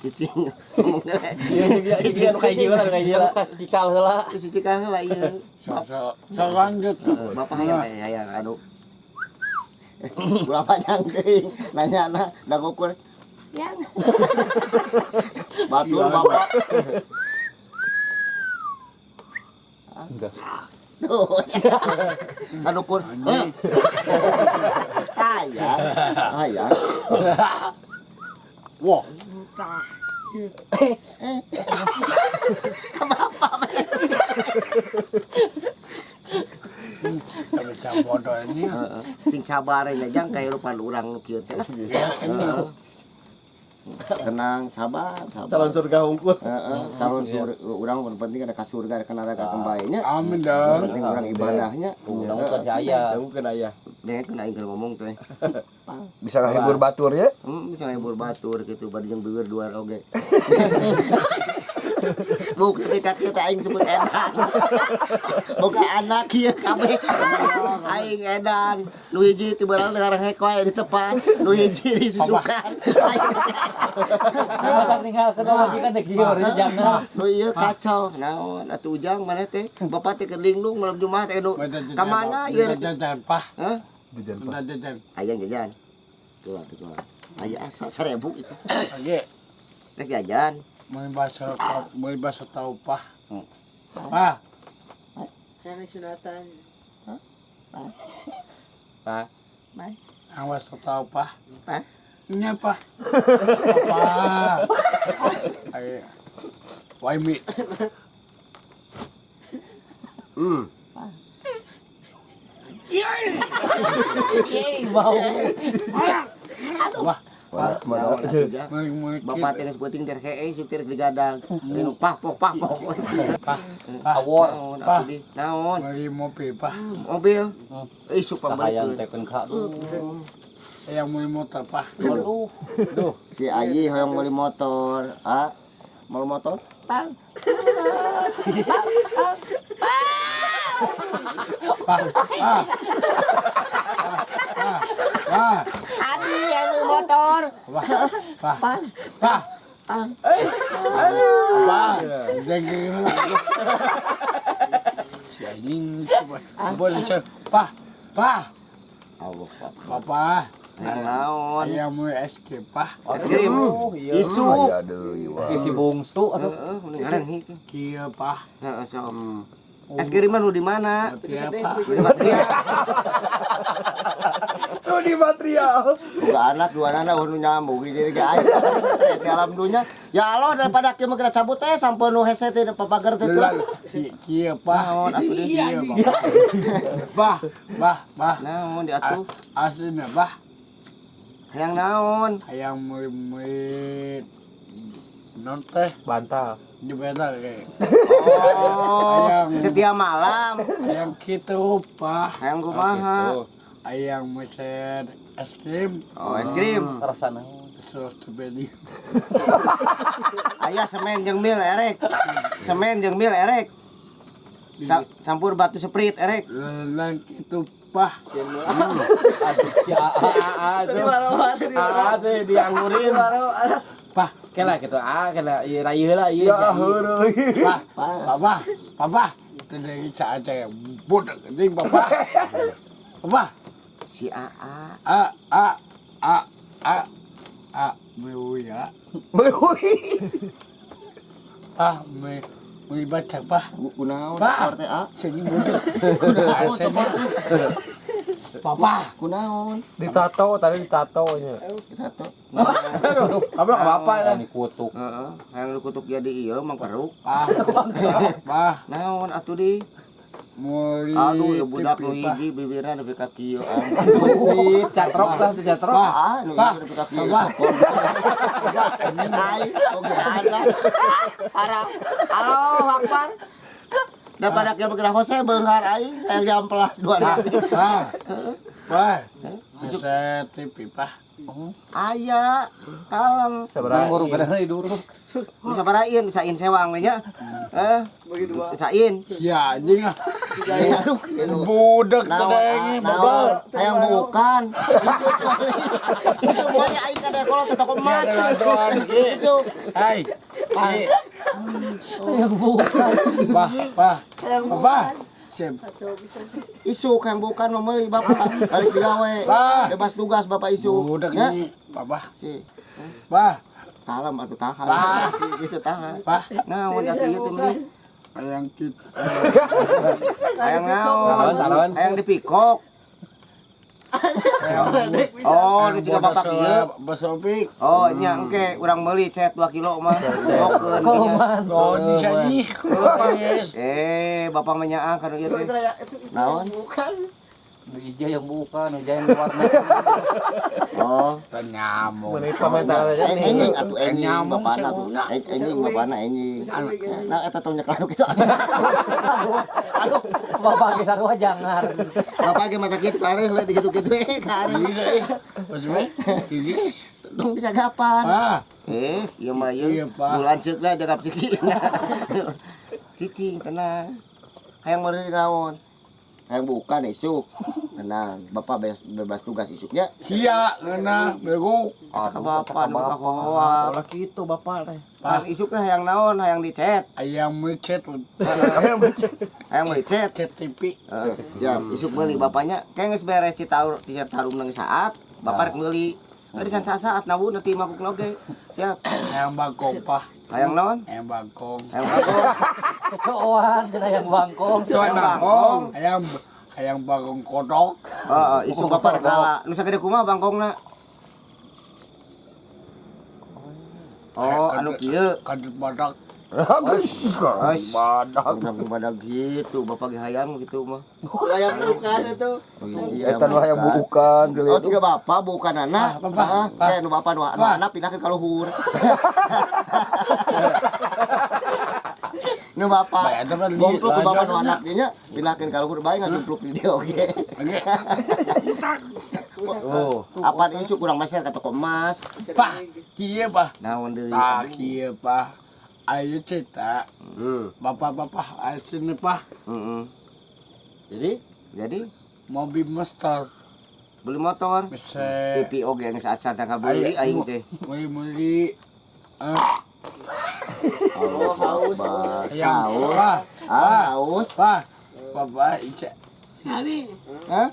Cicing. Ngomong. Iya, iya, anu kayak gila, anu kayak gila. Tes cikal heula. Terus cikal heula ieu. So, so lanjut. Heeh, bapak hayang teh hayang anu. Ulah panjang teuing nanyana da ngukur. Yang. Batur bapak. Enggak. Tuh. Anu kur. Hayang. Hayang. Wah, tapi bodoh ini. Heeh. Ting sabar ya jang kahirupan urang nu kieu teh lah. Heeh. Tenang, sabar, sabar. Calon surga hungkul. Heeh, calon surga urang yang penting ada ka surga, ada ka neraka kembali nya. Amin Yang dong. penting urang ibadahnya. Urang teh aya. Mungkin ayah. Deh kan aing keur ngomong teh. Bisa ngehibur batur ya. Bisa ngehibur batur gitu bari jeung beueur duar oge. Bukti ka kieu teh aing sebut edan. Boga anak ieu kabeh. Aing edan. Nu hiji ti barang ngarang wae di tepat, nu hiji disusukan. Aing Masa tinggal ke majikan teh kieu jangan. nu ieu kacau. Naon atuh Ujang maneh teh? Bapak teh keur linglung malam Jumat teh nu ka mana ieu? Jajan, Pak. Hah? Jajan. Minta jajan. Hayang jajan. Tuh atuh tuh. Aya asa 1000 itu. Oke, Rek jajan. mau bahasa tahu, Pak. Pak, Sana sunatan. Pak. yang bahasa tahu, Pak. Pak. Ini apa? Papa. Ayo. Why me? Yeay, bau. Wah, Mana Naon atuh, Jang? mau mau Bapak teh geus peuting teh hee supir digadang. Nu pah poh pah poh. Pak, Pak, Awor. Naon Pah. atuh di? Naon? mau mobil, Pak. Mobil. Isuk Kahayang pambalikeun. teh keun ka aduh. Yang mau motor, Pak. Aduh. Duh. Si Ayi hoyong meuli motor. Ah, mau motor? Tang. Pak, Pak. Pak, Pak, Adi yang beli motor. Pak, Pak, Pang. Pak, Pang. Pak. Jangan Si anjing coba. Boleh, Pak, Pak, Allah Pak. Papa. Naon? Yang mau es krim, Pak. Es krim. Oh, iya. Isuk. Aya deui wah. Ih, si bungsu aduh. Heeh, mending ngarang heuh. Kia, Pak. Heeh, sok. Es krim nu di mana? Kia, Pak. Di material. Lu di material. Boga anak dua anak nu nyambung jadi ge aing. Di alam dunya. Ya Allah daripada kieu mah kita cabut teh sampai nu hese teh papager teh. Lal, kia, Pak. Naon atuh di? Kia, Pak. Bah, bah, bah. Naon diatuh? Aslinya, bah. Hayang naon? Yang mau mau non teh Bantal. di beda kayak. Oh, Hayang. setia malam. Yang gitu, Pak. Hayang kumaha? Ayang meser es krim, Oh, es krim. Rasa naon. terus strawberry. Aya semen jeung mil erek. Semen jeung mil erek. Campur batu sprite erek. Lelang gitu, Pak. Aduh, si AA. Si AA tuh. AA tuh dianggurin. Pak, Kela gitu A kela ieu rayu heula ieu. Ya heureui. Pak, Papa, Papa. Tidak bisa aja ya. Budak anjing, Papa. Papa. Si AA. A A A A A ya. Meui. Pak, me me baca, Pak. Kunaon Pak. cokor teh A? Sini budak. Kunaon cokor teh? Papa. Kunaon? Ditato tadi ditato nya. Kita tuh. Aduh, kamu ke bapak lah. Ini kutuk. Heeh, hayang nu kutuk jadi ieu mangkeruk. Pak. Pak, Naon atuh di? Muli Aduh, ya budak nu TV, Pak. hiji bibirna nepi ka kieu. Di catrok lah, di catrok. Pak, Ah, nu Pak, hiji nepi ka kieu Pak. cokor. Ai, boga anak. Arah. Halo, Akbar. Daripada kieu bergerak hose beunghar aing hayang diamplas dua nanti. Pak. Pak. Bisa TV, Pak. Aya, kalem. Sabaraha? Nang urung diduruk. Bisa parain, bisa in sewang we nya. Eh, Bagi dua. bisa in. Ya anjing ah. Aduh, Budak Naon, tadeng naon, babal. hayang bukan. Isuk poe aing ka kolot ke toko emas. Isuk. Hai. Hayang bukan. Bah, bah. Bah. Sip. Isuk yang bukan mah meuli bapak. Balik digawe. Bah. Bebas tugas bapak isuk. Budak Ya. ini, Papa. Si. Bah, Kalem atuh tahan. Bah. Si gitu tahan. Bah. Naon atuh ieu teh meuli? Hayang kita. Hayang naon? Salon, salon. Hayang dipikok. Oh, nu jiga bapak ieu. Basopik. Oh, nya engke urang meuli cet 2 kilo mah. Bokeun. Koman. Oh, di sini. Yes. Eh, bapak mah nyaah kana ieu teh. Naon? Bukan. Hijau yang bukan, hijau yang warna. Oh, Nyamuk. Mulai komentar aja nih. enjing atuh enjing Nyamuk bapana tuh. seuna. Enjing bapana enjing. Nah, eta tong nyekel kitu. Aduh, bapak ge sarua jangan. Bapak ge mata kitu kareh lah digitu-gitu eh kareh. Bisa eh. Maksudnya? Gigis. Tong dijagapan. Ah, Eh, ieu mah ieu. Iya, Pak. Nu lanceuk lah jagap siki. Cicing tenang. Hayang meuli naon? Hayang bukan isuk. Tenang, bapak bebas, bebas tugas isuknya. sia ngeunah bego. Eta ka bapak nu ka hoa. Ulah gitu bapak teh. Pan isuk teh hayang naon? Hayang dicet. Ayam mecet, Hayang becet. Hayang meuli cet. cet TV. Heeh, siap. Isuk meuli bapaknya. Kayak geus beres Citarum Citarum nang saat, bapak rek meuli. Tadi san saat nawu nanti mabuk oge. Siap. Ayam bangkong, Pak. Hayang naon? Ayam bangkong. Hayang bangkong. Kecoan, kena yang bangkong. Hayang bangkong. Ayam ayam bangkong kodok. Heeh, isuk bapak rek ngala. Nu sagede kumaha bangkongna? Oh, anu kieu. Kadut badak. Ois. Badak. Badak badak gitu, bapak ge hayang gitu mah. Hayang bukan itu. Eta nu hayang buukan geulis. Oh, jika bapak bukan anak. Ah, bapak, Ah, Pak. kayak nu bapak nu nu Pak. anak pindahkeun ka luhur. Nu bapak. Bae, eta mah di- Gompluk ku bapak nu lanjut, anak dieu nya pindahkeun ka luhur bae ngajumpluk di dieu oge. Oke. Oh. Apaan isuk kurang meser ka toko emas. Pak, kieu, Pak. Naon deui? Pak, kieu, Pak. Ayo cerita. Bapak-bapak, ayo sini, Pak. Heeh. Jadi Jadi Mobil motor. beli motor. Bisa. TV oge geus acan tangga beli aing teh. Beli beli. Eh, Oh, haus. ayam. Haus. Pak, Ah, haus. Pak. Bapak, Ica. Hah?